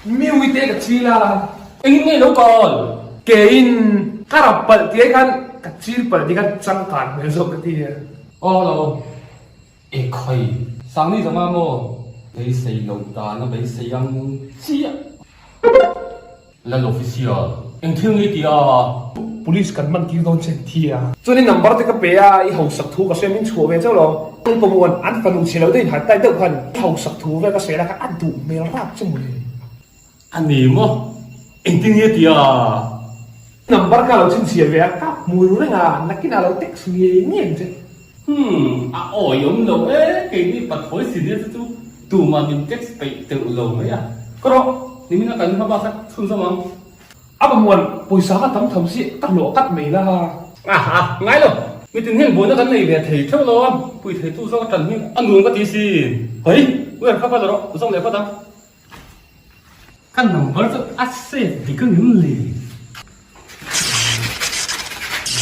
Mi ui te ka chil a. Engin nge lo kal? Keiin ka rap palh tih ai khan ka chil palh tih khan changkan hmel zawk ka ti a. Aw lo. E khawi. Sangni zanga maw? Beisei loh dan a beisei ang chiah. Lal Official, eng thil nge tia? Police kan man tir dawn che thi a. Chuan i number te ka pe a, i hausak thu ka hria min chhuah ve chauh lo. An pamuan an fanu chhe lo deuhin han tai deuh khan i hausak thu vel ka hria la kha a duh hmel rap che mawle. A ni maw? Engtin nge tia? Number kha lo chhinchhiah ve a, ka hmu ru reng a, nakinah lo text ngei ngei ang che. Hmm, a awi awm lo e, keini pathawi senior te chu tumah min text peih teuh lo mai a. Ka rawh, nimin a kan hma bak kha chhunzawm ang. A pamuan pawisa kha tam tham si, ka hlawh kat mai la. Aha, ngai lo, mitin hian buaina kan nei ve thei theuh lo a, pui theitu zawk a tan hi a nuam ka ti si. Hei, uiar kha va la rawh, zawng leh phawt ang. Ka number chu a save dik a ngem le?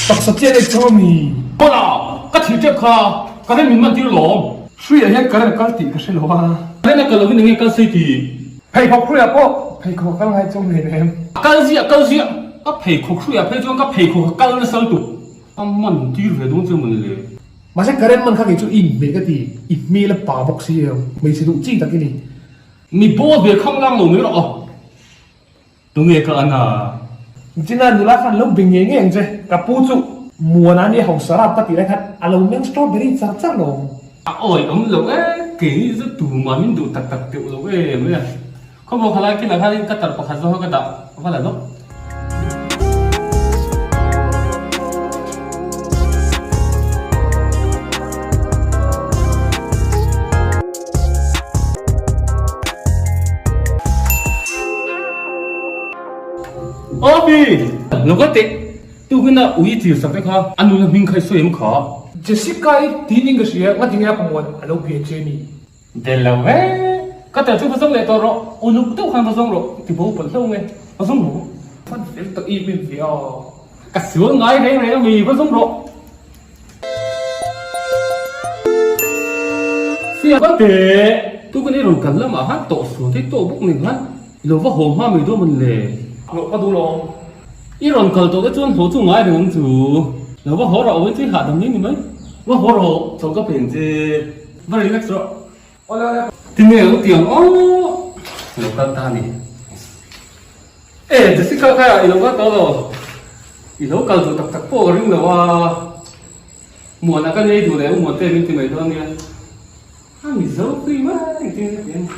Taksa chiah nei chang ami? Hawla! Ka thil tep kha current min man tir lawm. Hruiah hian current a kal tih ka hre lo a. Current a kal lovin enge kal sei ti? Pheikhawk hruiah pawh pheikhawk a kal ngai chuang hlein em? A kal ziah kal ziah. Ka pheikhawk hruiah phei chuan ka pheikhawk a kal nasa lutuk. A man tir ve dawn che maw ni le? Mahse current man kha kei chu i inhmeh ka ti. I hmel a pa bawk si em? Hmeichhe duh chi tak i ni. Mi bawl ve khang lang lo mai rawh aw. Tunge ka an a? Nichina nula khan lo be ngei ngei ang che. Ka pu chu Muana nia hausa rap ka tih lai khan a lo meng strawberry char char lo. A awi awm lo e, keini chu tumah min duh tak tak teuh lo em e. Khawmaw khalai kinah khanin ka tar pakhat zawk a ka dah va la nawk. Aw pi! Lo ka teh, tukin a ui tir sak te kha a nuna hming kha i sawi em kha? Jessica i tin in ka hria, nga tinge a pamuan a lo bia che ni? Del lo ve, ka tel chu va zawng leh tawh rawh, uluk deuh khan va zawng rawh, ti bo palh hlauh nge, va zawng rawh. Fan fel tawh em em ve a. Ka sual ngai reng reng ami, va zawng rawh. Sia va teh, tu kan i rawn kal lamah khan tawh sual thei tawh bawk nen khan i lo va haw hma mai dawn mawn le. Hlawh ka duh lo. I rawn kal tawh te chuan hlawh chu ngai reng ang chu. Lo va haw rawh awin chu i hahdam ni ni mai. Va haw rawh, chaw ka pen che. Va relax rawh. Tinge lo tiang aw lo kal ta ni. E Jessica kha i lo kal tawh lo. I lo kal duh tak tak pawh ka ring lo a. Muana ka nei duh leh u Muante min ti mai dawn nia. A Mizo pui mai engtin nge ti ang.